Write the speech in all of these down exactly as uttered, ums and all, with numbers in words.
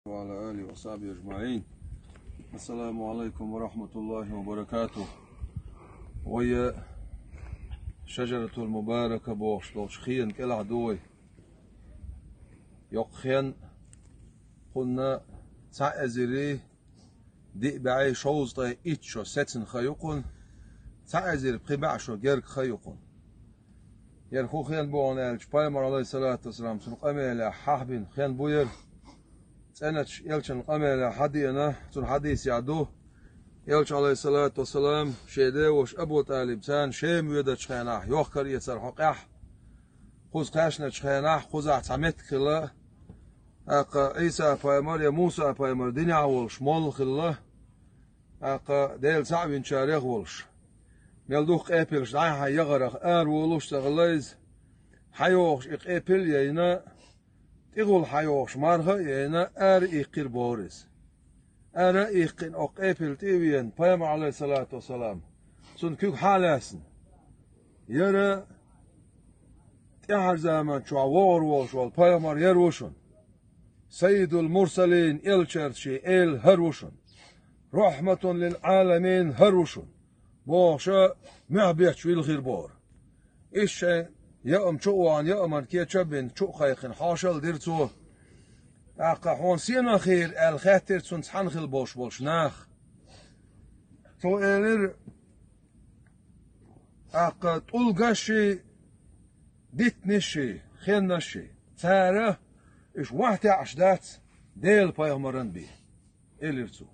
وعلى آله وصحبه أجمعين. السلام عليكم ورحمة الله وبركاته. Вай шажаратул мубарака бохуш долчу хенан кӀелахь ду вай. Йоккха хен кхунна цхьа эзари диъ бӀе шовзткъе итт шо сецна хан ю кхунна, цхьа эзар пхи бӀе шо герга хан ю кхунна. Яра хӀун хен бу аьлча, Пайхамар, алейхиссалату вассалам, цуьнан къамелехь хьахбина хен бу яра. ЦӀеначу элчан къамелехь хьадеана, цуьнан хьадисехь ду, элча, алейхиссалату вассалам, шен деваша Абу ТӀалиб царна Шема воьдучу хенахь йохкар эцар хьокъехь, кхуза кхаьчначу хенахь кхузахь цхьа меттиг хилла, тӀаккха Ӏийса-пайхамар я Муса-пайхамар динехь волуш молла хилла, тӀаккха Дела цхьаъ винчарех а волуш. Мел дукха къепилаш дӀай-хьай яхарах ара волуш ца хилла иза. ХьайогӀуш и къепил а яйна, тӀехула хьайогӀуш марха а яйна, ара а иккхира бохура иза. Ара а иккхина, окху къепил тӀе а веана, Пайхамар, алейхиссалату вассалам, цунна куьг хьа а лаьцна. Яра тӀаьхьарчу заманчохь вогӀур волуш волу пайхамар яра ву шуна. Саййидул мурсалин, элчарчий эла хӀара ву шуна. Рахьматун лил Ӏаламин хӀара ву шуна, бохуша, мохь бетташ вилхира бохура. Иштта шайн яа ма чу а вахана, яа ма кеча а бина, чу а кхайкхина, хьошалла дира цо. ТӀаккха хьуна сенах хийра аьлла хаьттира цунна цхьаьна хилла болуш болчу наха. Цо элира, тӀаккха тӀулгашший, диттанашший, хеннашший, цара уьш вахь теӀаш дац Делан пайхамаран бен, элира цо.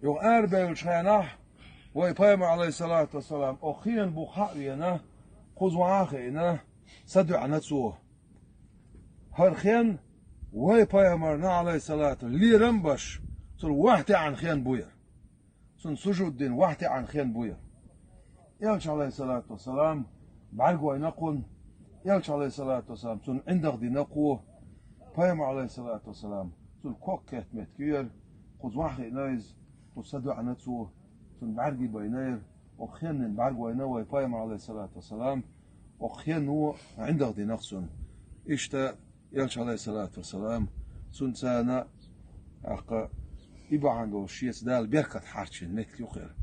Юха арабевллачу хенахь вай пайхамар, алейхиссалату вассалам, окху хенан бухахь а веана, кхуза вахьа а хиъна, садоьӀна цо. ХӀара хен вай пайхамарна, алейхиссалату, лерам а беш, цунна вахь теӀна хен бу яра. Цунна сужуд дина вахь теӀна хен бу яра. Элча, алейхиссалату вассалам, бӀаьргойна кхунна, элча, алейхиссалату вассалам, цунна ӀиндагӀ дина кхо, пайхамар, алейхиссалату вассалам, цунна ког кхетта меттиг ю яра, кхуза вахьа хиъна иза, кхуза садоьӀна цо, цунна бӀаьрги байна яра, окху хеннина бӀаьргойна вай пайхамар, алейхиссалату вассалам, окху хенна ӀиндагӀ дина цунна. Иштта элча, алейхиссалату вассалам, цунна царна, тӀаккха и бахьана долуш шеца Дала беркат хьарчийна меттиг ю кхера.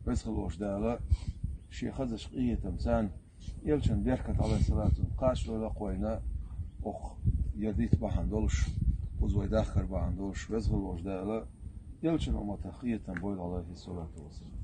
Веза хилла волчу Дала шен хазачу къинхетам царна, элчан беркат, алейхиссалату, кхачадойла кхойна, окху яра дитта бахьана долуш, кхуза вай дахкар бахьана долуш, веза хилла волчу Дала элчан умматах къинхетам бойла, алейхиссалату вассалам.